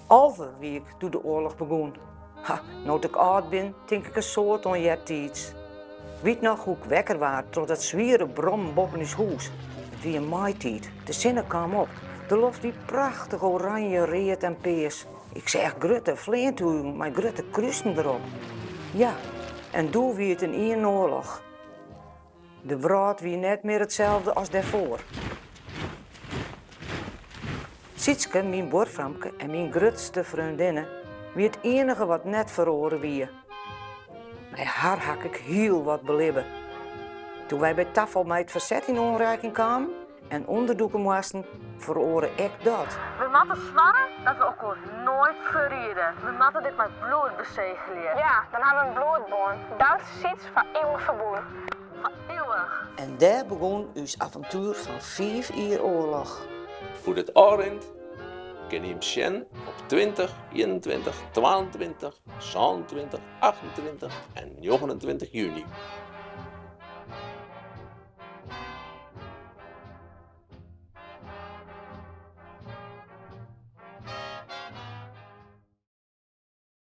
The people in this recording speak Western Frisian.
11 wie ik doe't de oarloch begûn. Ha, no't ik âld bin, tink ik in soad oan eartiids. Wit noch hoe't ik wekker waard troch dat swiere brommen boppen ús hûs. It wie in maitiid, de sinne kaam op, de loft wie prachtich oranje, read en pears. Ik seach grutte fleantugen mei grutte krusen derop. Ja, en doe wie it ynienen oarloch. De wrâld wie net mear itselde as dêrfoar. Sytske, myn buorfamke en myn grutste freondinne, wie it iennige wat net feroare wie. Mei har ha ik hiel wat belibbe. Doe't wy by tafal mei it ferset yn oanrekking kamen en ûnderdûke moasten, feroare ek dat. We moatte swarre dat we elkoar noait ferriede. We moatte dit mei bloed besegelje. Ja, dan ha we in bloedbân. Doutzen Syts foar iuwich ferbûn. Foar iuwich. En dêr begûn ús aventuer fan fiif jier oarloch. Hoe't it ôfrint, kinne jim sjen op 20, 21, 22, 27, 28 en 29 juny.